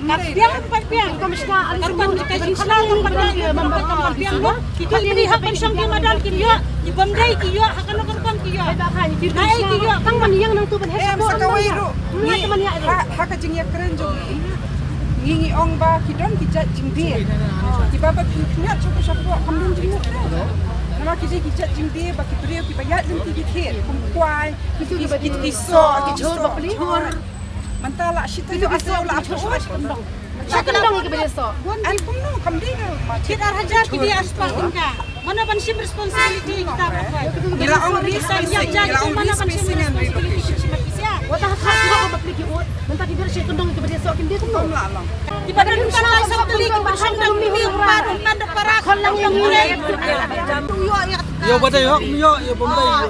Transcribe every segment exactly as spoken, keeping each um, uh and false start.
Ka biang pat biang. Ka rukom jong ka jingkhlaiñ jong ka biang, ka biang, ka biang, ki dei ha ban shong ki madan ki ïoh, ki bym dei ki ïoh, ha kano ka rukom ki ïoh. Dei ki ïoh. Tang ban ïeng nangtu ban heh. Em, sa kawei ruh. Ngi, ha, ha ka jingïakren jong ngi, ngi, ngi ong ba ki don ki jait jingdie kiba ba pynkhynñiat shuh shuh, kam don jingmut. Namar ki dei ki jait jingdie ba ki briew kiba ïaid lynti ki thied kum kwai, ki, ki, ki soh, ki jhur, ki jhur. Mynta la shi taïew, la shi taïew. Sha kyndong ïa kiba dei soh. An kumno kam dei ka ma. Kit ar hajar ki dei ar spah tyngka. Mano ban shim responsibility kita ba khoi. Ngi la ong risk facing, ngi la ong risk facing and relocation. Wat ha kha kha ba pli ki ut. Mynta ki ber sha kyndong ïa kiba dei soh kin dei kumno. Kum la long. Kiba dei soh, soh ki kiba shong da kumne, umpan, umpan da para. Khon lang ïa ngi. Ïa ba dei hok ïa, ïa ba dei ïa.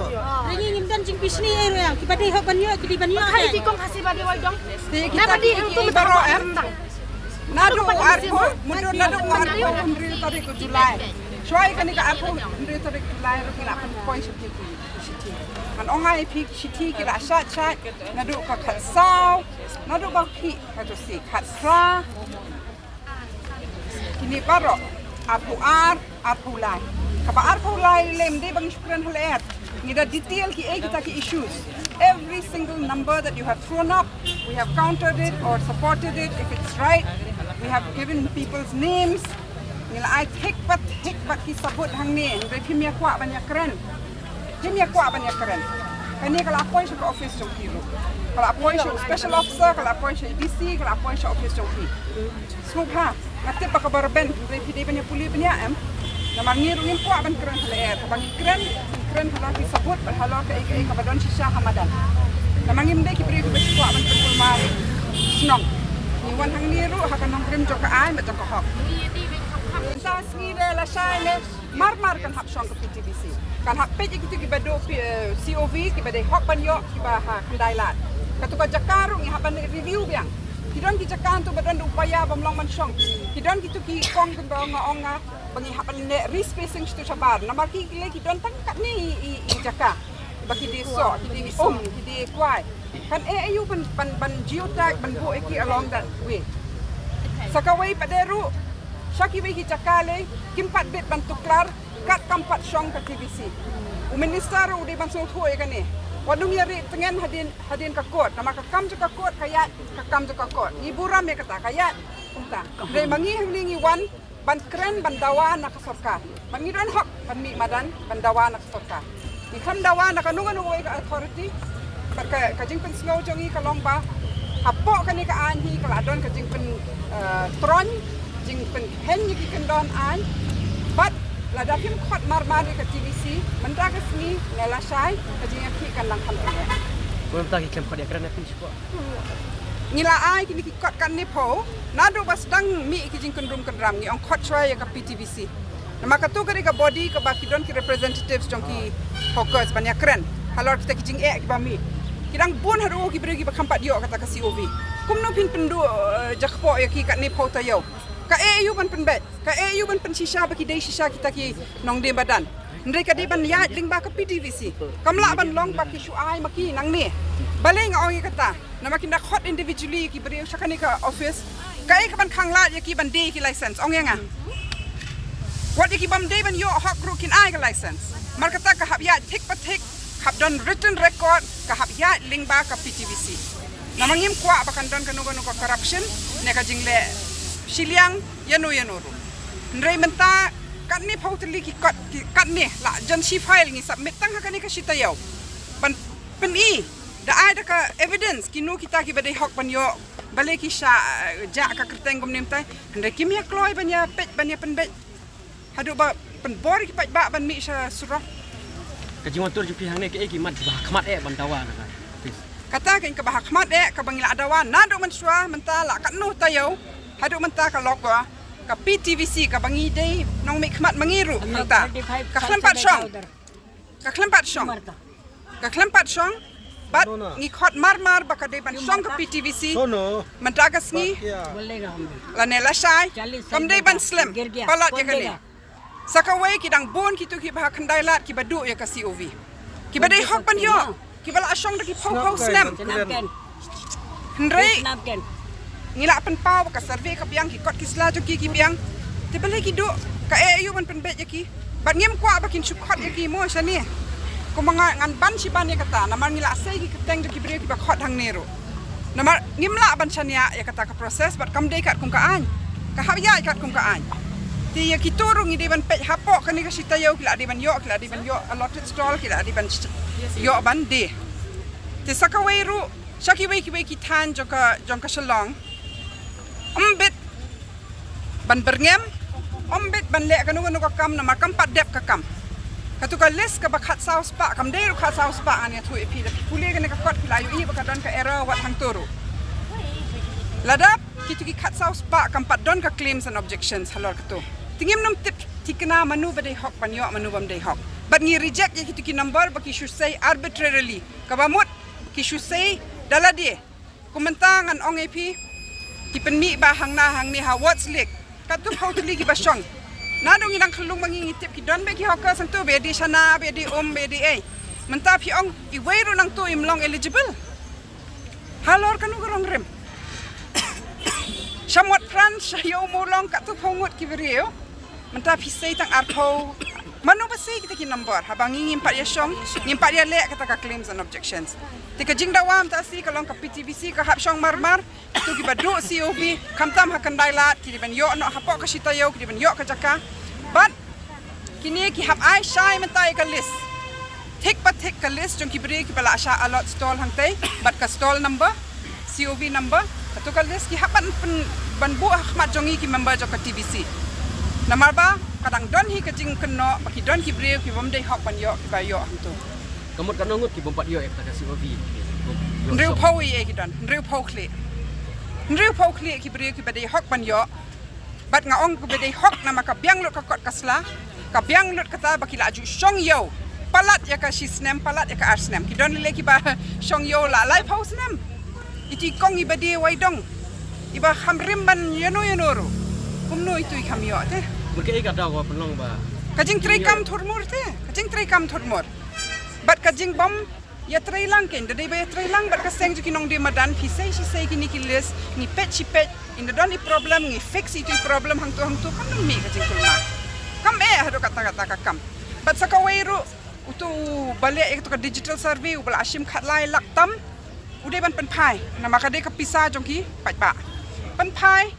Ri ngi ngim don jingbishni ei ruh ïa. Kiba dei hok ban ïa, ki dei ban ïa. Ka ïa ki kong khasi ba dei wai dong. Te kita ki baroh em. Naduh arphew, naduh, naduh arphew hynriew tarik u July. Shuwa ïa kane ka arphew hynriew tarik u July ruh ngi la pynpoi shithi ki shithi. Ngan ong ïa phi ki shithi ki la shait shait naduh ka khatsaw, naduh ba khih ka to si khatphra. Kine baroh arphew ar, arphew lai. Kaba arphew lai lem dei ba ngi shu kren ha lyer. Ngi da detail kiei kita ki issues. Every single number that you have thrown up, we have countered it or supported it if it's right. We have given people's names. Ngi la ai thik pat, thik pat ki sabut hangne. Hynrei phim ïa kwah ban ïa kren. Phim ïa kwah ban ïa kren. Kane ka la poi sha ka office jong phi ruh. Ka la poi sha u special officer, ka la poi sha u D C, ka la poi sha office jong phi. Sngewbha, nga tip ba kaba rben, hynrei phi dei ban ïa pule bniah em. Namar ngi ruh ngim kwah ban kren ha lyer, kaba ngi kren, ngi kren halor ki sabut bad halor kaei kaei kaba don shisha ha madan. Namar ngim dei ki briew kiba shu kwah ban pynkulmar shnong. Ngi wan hangne ruh ha ka nongrim jong ka aiñ bad jong ka hok. Mynta sngi ne lashai ne, mar mar kan hap shong ka P T B C. Kan hap peit ïa kito kiba duh P-, eh, C O V, kiba dei hok ban ïoh, kiba ha khyndai lad. Kato ka jaka ruh ngi hap ban review biang. Ki don ki jaka tu ba don u paia bym long ban shong. Ki don kito ki kong kiba nga ong nga ba ngi hap ban leh respacing shatu shabar. Namar ki lei ki don tang katne i, i, i jaka. Ba ki dei soh, ki dei um, ki dei kwai. Kan eh aïu ban, ban, ban geotag, ban buh ïa ki along that way. Sa kawei pat de ruh, sha kiwei ki jaka lei, kim pat bit ban tuklar, kat kam pat shong ka T B C. U minister u dei ban sngewthuh ïa kane. Wat nym ïa rieh tngen hadien, hadien ka court. Namar ka kam jong ka court, ka ïaid ka kam jong ka court. Ngi burom ïa kata, ka ïaid kumta. Hynrei ma ngi hangne ngi wan, Ban kren, ban dawa na ka sorkar. Ban ngi don hok ban mih madan, ban dawa na ka sorkar. Ngi khlem dawa na kano kano kawei ka authority. Bad ka, ka jingpynsngew jong ngi ka long ba hapoh kane ka aiñ hi ka la don ka jingpyn, eh, troiñ, jingpynkheiñ ïa ki kyndon aiñ. Bad lada kim khot marmar ïa ka T V C, mynta ka sngi ne lashai ka jingïakhih kan nang kham tyngeh. Kumta ki khlem khot ïakren ïa phi shuwa. Ngi la ai kine ki kot katne phew, naduh ba sdang mih ki jingkyndrum kyndram, ngi ong khot shuwa ïa ka P T V C. Namar katu ka dei ka body kaba ki don ki representatives jong ki hawkers ban ïakren halor kita ki jingeh kiba mih. Ki dang bun haduh ki briew kiba kham pat ïoh kata ka C O V. Kumno phin pynduh, eh, jakpoh ïa ki katne phew taïew? Kaei aïu ban pynbeit? Kaei aïu ban pynshisha ba ki dei shisha kita ki nongdie madan? Hynrei ka dei ban ïaid lyngba ka P T V C. Kam lah ban long ba ki shu ai ma ki nangne. Balei nga ong ïa kata? Namar kin da khot individually ki briew sha kane ka office. Kaei kaban khanglad ïa ki ban die ki license? Ong ïa nga. Wat ïa ki bym dei ban ïoh hok ruh kin ai ka license. Namar kata ka hap ïaid thik pa thik, hap don written record, ka hap ïaid lyngba ka P T V C. Namar ngim kwah ba kan don kano kano ka corruption ne ka jingleh shiliang ïano ïano ruh. Hynrei mynta katne phew tylli ki kot, ki katne la jan shi file ngi submit tang ha kane ka shi taïew. Ban pyni da ai da ka evidence kino kita kiba dei hok ban ïoh, balei ki shah, eh, jah ka kyrteng kumne mynta. Hynrei kim ïa kloi ban ïa peit, ban ïa pynbeit. Haduh ba pynbor ki paidbah ban mih sha surok. Ka jingwan tur jong phi hangne kaei ki mat ba ha khmat eh ban dawa na ka office? Kata ka kaba ha khmat eh kaba ngi la dawa naduh mynshuwa mynta la katno taïew haduh mynta ka lok ba ka P T V C kaba ngi dei nongmihkhmat ma ngi ruh mynta ka khlem pat shong. Ka khlem pat shong. Ka khlem pat shong. Bad ngi khot marmar ba ka dei ban shong ka P T V C. Mynta ka sngi lane lashai kam dei ban slem palat ïa kane. Sa kawei ki dang bun kito kiba ha khyndai lad kiba duh ïa ka C O V, kiba dei hok ban ïoh, kiba la shong da ki phew phew snem. Hynrei ngi la pynpaw ba ka survey ka biang, ki kot ki sla jong ki ki biang. Te balei ki duh? Kaei aïu ban pynbeit ïa ki? Bad ngim kwah ba kin shu khot ïa ki mo shane. Kumba nga ngan ban shi ban ïa kata namar ngi la sei ki kyrteng jong ki briew kiba khot hangne ruh. Namar ngim lah ban shaniah ïa kata ka process bad kam dei katkum ka aiñ. Ka hap ïaid katkum ka aiñ. Te ïa kito ruh ngi dei ban peit hapoh kane ka shi taïew ki la dei ban ïoh, ki la dei ban ïoh allotted stall, ki la dei ban sh-, ïoh ban die. Te sa kawei ruh sha kiwei kiwei ki thaiñ jong ka, jong ka Shillong, ym bit ban byrngem, ym bit ban leh kano kano ka kam namar kam pat dep ka kam. Katu ka list kaba khatsaw spah, kam dei ruh khatsaw spah, ngan ïathuh ïa phi, da phi pule kane ka kot phi la ïohi ba ka don ka error wat hangto ruh. Lada kito ki khatsaw spah kam pat don ka claims and objections halor kato, te ngim nym tip thikna mano ba dei hok ban ïoh, mano bym dei hok. Bad ngi reject ïa kito ki number ba ki shu sei arbitrarily, kaba mut ki shu sei da lade. Kum mynta ngan ong ïa phi, ki pynmih ba hangna hangne ha Wards Lake katto phew tylli kiba shong. Naduh ngi dang khyllung ba ngi, ngi tip ki don beit ki hawkers hangto, ba ïadei shana, ba ïadei um, ba ïadei ei. Mynta phi ong iwei ruh nangto im long eligible. Halor kano ka rong rim? Sha Motphran, sha Ïew Mawlong katto phew ngut ki briew. Mynta phi sei tang arphew. Mano ba sei kita ki number? Haba ngi ngim pat ïa shong, ngim pat ïa leh kata ka claims and objections. Te ka jingdawa mynta shi ka long ka P T V C ka hap shong marmar. Kito kiba duh C O V, khamtam ha khyndai lad, ki dei ban ïoh noh hapoh ka shi taïew, ki dei ban ïoh ka jaka. Bad kine ki hap ai shai mynta ïa ka list. Thik pa thik ka list jong ki briew kiba la shah allot stall hangtei bad ka stall number, C O V number. Kato ka list ki hap ban pyn-, ban buh ha khmat jong ngi ki member jong ka T V C. Namar ba ka dang don hi ka jingkynnoh ba ki don ki briew ki bym dei hok ban ïoh, kiba ïoh hangto. Ka mut katno ngut ki bym pat ïoh ïa kata ka C O V? Hynriew phew ïa ki don, hynriew phew khlieh. Hynriew phew khlieh ki briew kiba dei hok ban ïoh. Bad nga ong kiba dei hok namar ka biang lut ka kot ka sla, ka biang lut kata ba ki la ju shong ïew palat ïa ka shi snem, palat ïa ka ar snem. Ki don lei lei kiba shong ïew la lai phew snem. Iti kong iba die wai dong, iba kham rim ban ïano ïano ruh. Kumno itu i kham ïoh te? Mut kaei ka daw ka pynlong ba ka jingtrei kam thurmur te, ka jingtrei kam thurmur. Bad ka jingbym ïatrei lang kein, da dei ba ïatrei lang bad ka seng jong ki nongdie madan, phi sei shi sei kine ki list, ngi peit shi peit, ynda don i problem ngi fix itu i problem hangto hangto, kam don mih ka jingkulmar. Kam eh haduh katta katta ka kam. Bad sa kawei ruh uto u ba leh ïa kato ka digital survey uba la shim khatlai lak tam, u dei ban pynphai namar ka dei ka pisa jong ki paidbah. Pynphai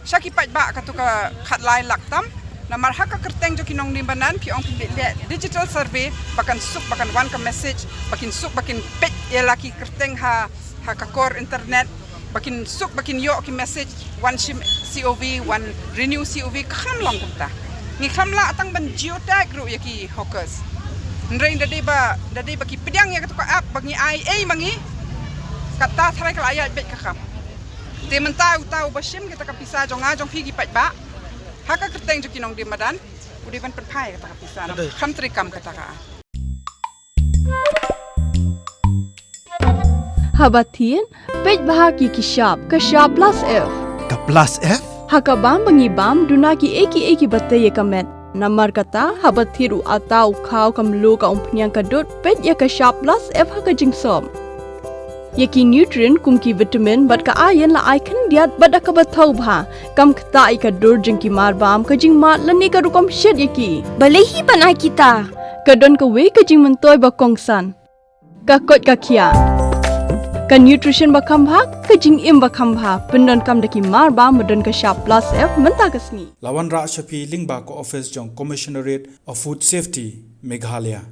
Sha ki paidbah katu ka khatlai lak tam. Namar ha ka kyrteng jong ki nongrim banan ki ong phi leh digital survey ba kan suk ba kan wan ka message ba kin suk ba kin peit ïa la ki kyrteng ha ha ka kor internet ba kin suk ba kin ïoh ki message wan shim C O V wan renew C O V ka kham long kumta. Ngi kham lah tang ban geotag ruh ïa ki hawkers. Hynrei da dei ba da dei ba ki pdiang ïa katu ka app ba ngi ai ei ma ngi kata tharai ka la ïaid beit ka kham. Te mynta uta uba shim kita ka pisa jong nga jong phi ki paidbah ha ka kyrteng jong ki nongrim banan u dei ban pynphai kata ka pisa na kham trei kam kata ka. Haba thied, peit bha ki ki shap, ka shap plus F. Ka plus F? Ha ka bam ba ngi bam, duna ki ei ki ei ki ba tei ïa ka met. Namar kata, haba thied u ata u khaw ka mluh ka umphniang ka dud, peit ïa ka shap plus F ha ka jingsop. Ïa ki nutrient kum ki vitamin bad ka iron la ai khyndiat bad da kaba thaw bha. Kam ktah ïa ka dur jong ki mar bam ka jingmad lane ka rukom shet ïa ki. Balei hi ban ai kita? Ka don kawei ka jingmyntoi ba kongsan. Ka koit ka khiah. Ka nutrition ba kham bha, ka jingim ba kham bha. Pyndonkam da ki mar bam ba don ka shap plus F mynta ka sngi. La wanrah sha phi lyngba ka office jong Commissionerate of Food Safety, Meghalaya.